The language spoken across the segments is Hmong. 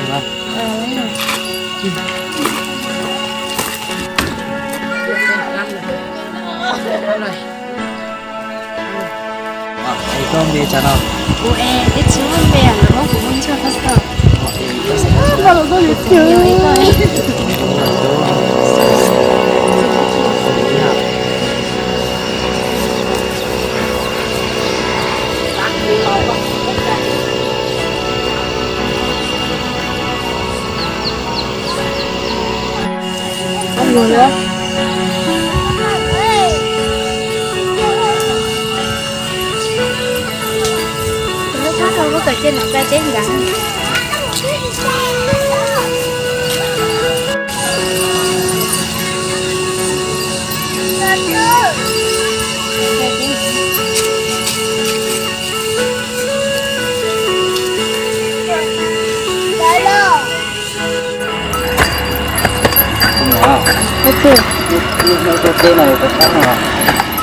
Koj npe cas no? Kuv es twb tsis muaj npe, lawv muab kuv hu Ntsuag Kab Xaus.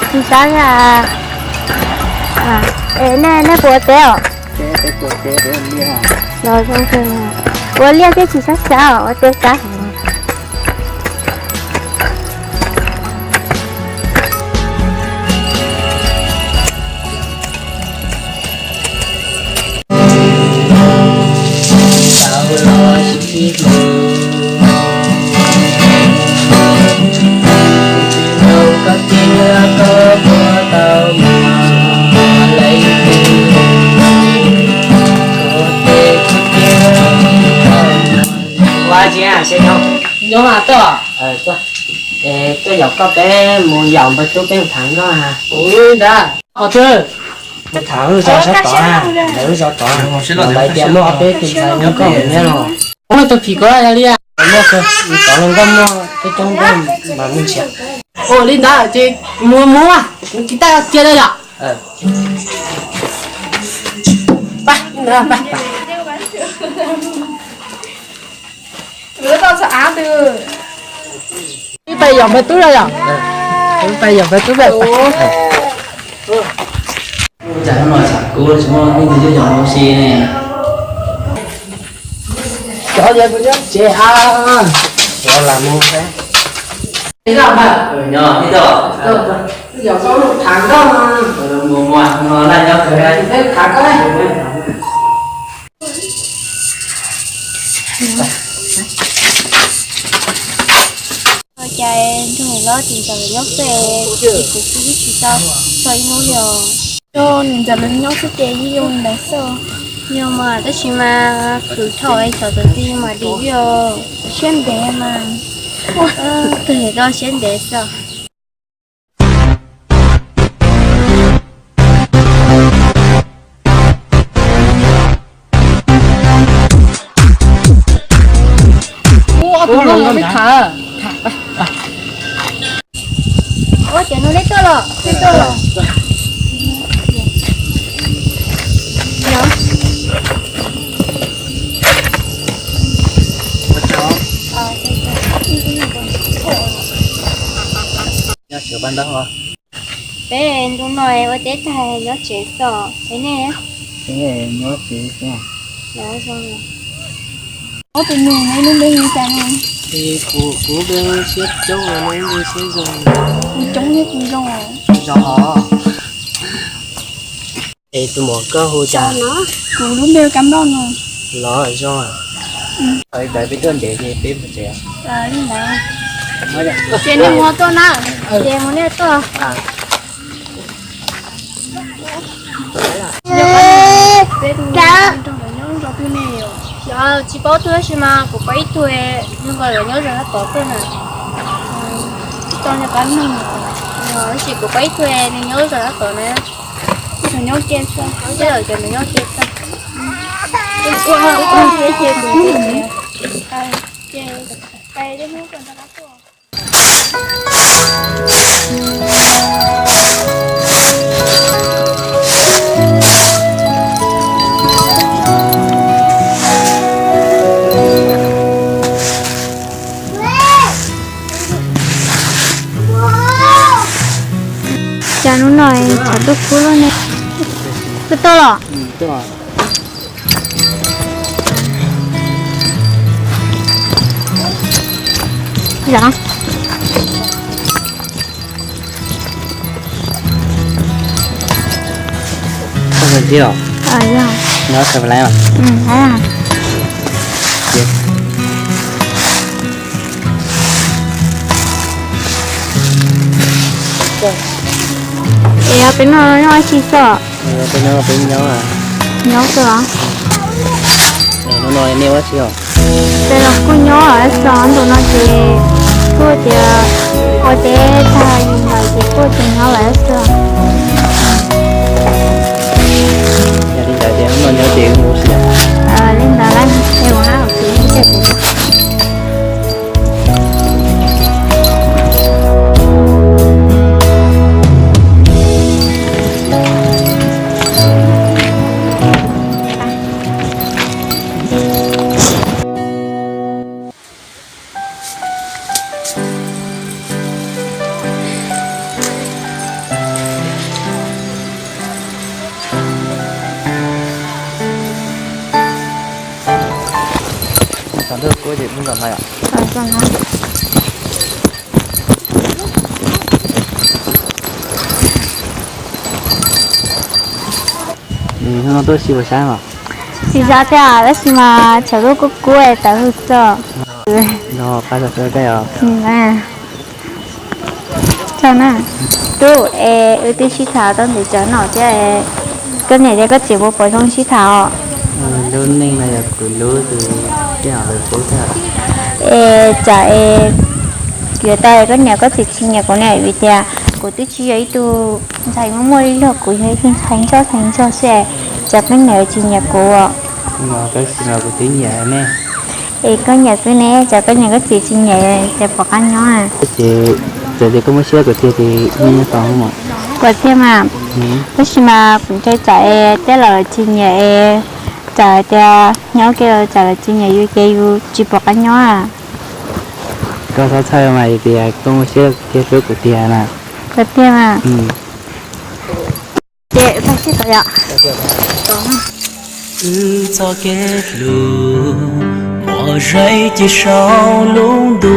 Tsis sab. Nej puas ua teb os? Ua liaj thiab tsis sab sab os, ua teb sab heev. Ua tsis seb nyob, nyob mas tuaj, tuaj yaum koj peb mus yaum npawg tub peb mus tham nkauj. Ua li ntawd, qhov twg? Mus tham wb zos sab tod, lawv wb zos tod, lawv tias muaj ob peb tus ntxhais nyob nkauj nyob los. Muaj tus phim koj yog li, muaj tod los nkauj muaj coob coob mas muaj ntshiab. Ua li ntawd ces mus mus, kuv kis taj cia da yom. Pais yaum npawg tub lawm yom. Pais yaum npawg tub lawm. Cas no los tham kuv tsis muaj leej twg coj yaum huv si ne. Cov yog kuv nyob tsev a. Cov lam mus. Nyob ib tug. Yaum koj tham nkauj no. Mus mus no laj nyob kawg. Tham koj. Ua cas nrog niam hlob txiv ntxawm lawv nyob xwb es kuv kuj tsis tau txog ib hnub li os. Nrog niam ntxawm lawv nyob xwb ces yeej zoo li ntawd xwb. Yog mas tab sis mas khwv dhau es xyov txawm txij mas dim li os. Siab ntev mas. Twg yog koj siab ntev xwb. Ua tus no los peb tham. Ua cov no neb tuaj los, neb tuaj los. Nyob tsev pab ntawd os. Peb ntu no ua teb tag nyob tsev xwb, es nej? Nyob tsev xwb. Ob tug nus, neb lub npe hu cas no? Kuv, kuv lub npe hu Siab Coob, neb lub npe Siab Zoo. Kuv Coob thiab kuv Zoo. Zoo os. Es tus muam koj hu cas? Kuv lub npe hu Kab Npauj no. Los zoo. Ntawd peb tuaj ntev ces peb mus tsev. Ces nej mus tuaj na, ces mus nej tuaj. Tsis paub tuaj tab sis mas kuv paub ib tug, nws nqa lawv nyob zos sab tod tuaj na. Tsis tau nco qab nug, tab sis kuv paub ib tug nws nyob zos sab tod na. Nws nyob ke xwb, coj lawv cov nws nyob ke xwb. Cas hnub no tshav ntuj kub luaj ne. Koj tuaj los? Zav. Koj ua tib os? Nyob sawv laiv os? Es peb no nyob ua si xwb? Peb no peb nyob. Nyob xwb os? No nej ua si os? Peb los kuj nyob xwb, ntu no ces kuj tias ua teb tag lawm ces kuj tias nyob lawm xwb. Yog li ntawd ces hnub no nyob ces mus si. Li ntawd lawm es ua hauv tsev. Thaum ntawd kuv ces kuv nrog lawv. Hnub no tuaj si puas sab os? Tsis sab thiab, tab sis mas tshav kub kub kub es tawv hwj xwb. No pab sab sab koj os. Tub, es wb twb sib tham tau ntev tsawv no thiab, koj niam thiab koj txiv puas pom zoo sib tham os? Lub neej no yog kuv hlub tus tij laug lawv pub thiab. Es tsam es yuav tau koj niam koj txiv tsis nyiam kuv ne, vim tias kuv twb tsis yog ib tug ntxhais muaj muaj ib zaug, kuv yog ib tug ntxhais ntsuag ntxhais ntsuag xwb, tsam koj niam tsis nyiam kuv. Tab sis mas kuv twb nyiam ne. Es koj nyiam xwb ne, tsam koj niam koj txiv tsis nyiam ces pom qab nyob. Ces txawm tias koj muab siab kuv tiag ces nyob nyob tau mas. Kuv tiag mas, tab sis mas kuv ntshai tsam es tej laus tsis nyiam es, tsam tias nyob ua ke tsam lawv tsis nyiam yus ces yus tsis pom qab nyob. Koj txhob txhawj mas, tias koj muab siab tiag hlub kuv tiag na. Kuv tiag mas. Ces wb pab sib tau yom. Wb txoj kev hlub muaj zeej cia saum lub ntuj.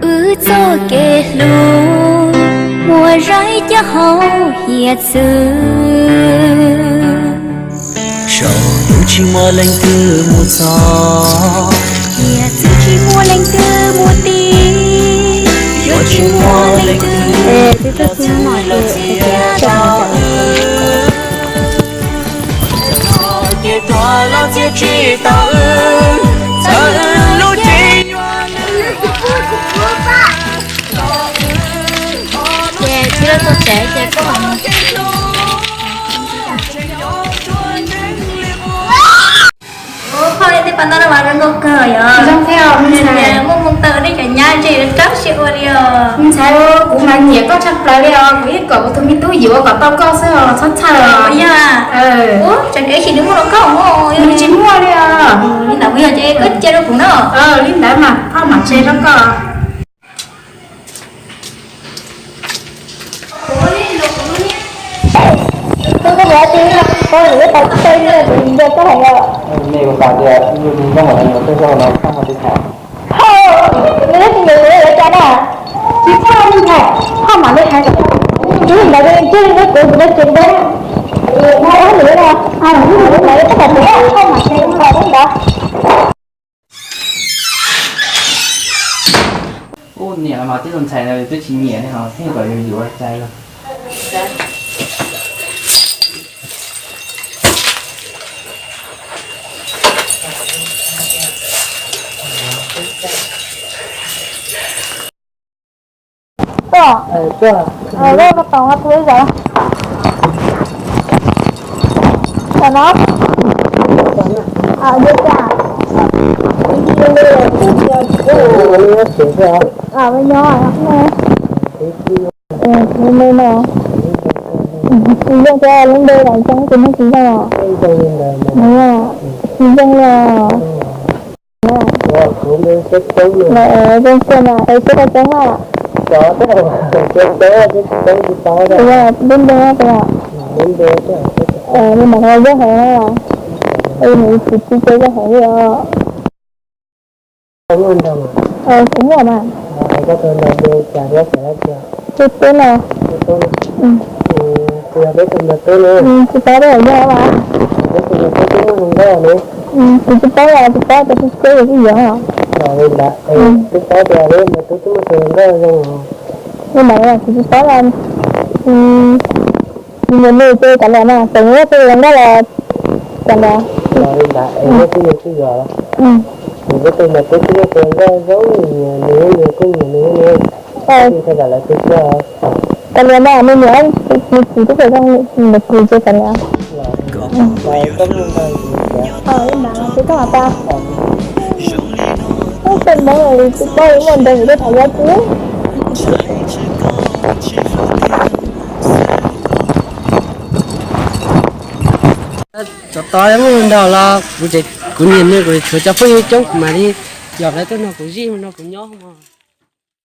Wb txoj kev hlub muaj zeej cia hauv hiav txwv. Saum lub tsis muaj leej twg mus txog, hiav txwv tsis muaj leej twg mus ti, yuav tsis muaj leej twg los txia tau wb. Ces tuag los txia tsis tau wb, txawm lub tsev yuav nws. Ces tsis tau txog tsev ces koj mam mus. Ua, phauj, nej tej pas ntawd no mas zoo nkauj kawg yom. Zoo thiab os, muaj moo taw nej cov nyab ntshe rab siab ua li os. Me ntxhais, kuv mas nyiam koj tshaj plaws li os, kuv yeej kom kuv tus me tub yuav kom tau koj xwb os, txhob txhawj os. Yog, ua, tsam ib sim nws muaj rau koj ua. Nws tsis muaj li os. Li ntawd kuv yog ces koj cia rau kuv na. Li ntawd mas phauj mam tsa rau koj. Phauj, nws twb tsis nyiam kuv yuav cas na. Tsis txhob li ntawd, phauj mam li hais. Li ntawd ces kuv kuv tsis ntev. Phauj, nws no, nws no, phauj mam li hais ntawd. Ub, niam mas tib tug ntxhais no twb tsis nyiam ne, ho thiaj kom yus yuav ua cas los. Koj, koj toom tus ib zaug. Tam no, me nyob, me no, tsis zoo thiab, lub npe los zoo tus neeg tsis zoo os. Tsis zoo los. Lawm, zoo kiag mas es koj tau toob a. Lub npe, lub npe, li mas yog zoo heev na. Es nws tsis tsis zoo heev li os. Koj muaj nraug mas? Kuv muaj mas. Koj tus nraug hu cas thiab xeem dab tsi? Tub Tub no. Tub Tub no. Kuv yog peb tug nraug tub no. Tsis paub, peb yog nyob mas. Peb tug nraug tub twb muaj hluas nkauj ne. Kuv tsis paub, tsis paub tias tsis paub yog twb yuav. Los li ntawd, twb paub tias peb nraug tub twb muaj tus hluas nkauj zoo os. Li ntawd kuv tsis paub, kuv niam nws ces kav liam mas, tseem muaj tus hluas nkauj los kav liam. Los li ntawd es neb twb yuav twb yuav. Kuv peb tug nraug tub twb muaj tus hluas nkauj zoo, nws nyiam nws, nws kuj nyiam nws ne. Tsis tau kam lawv tu siab. Kav liam mas, nws niam nws txiv twb pom zoo nws kuv ces kav liam. Li ntawd ces koj mam tas. Ub, peb Hmoob li tsis paub muaj nraug vim tej tham yab kub. Tsov to muaj nraug los kuv, kuv niam nws kuv tshuav cov phooj ywg coob kuv mam li yom lawv tuaj nrog kuv zij nrog kuv nyob mog.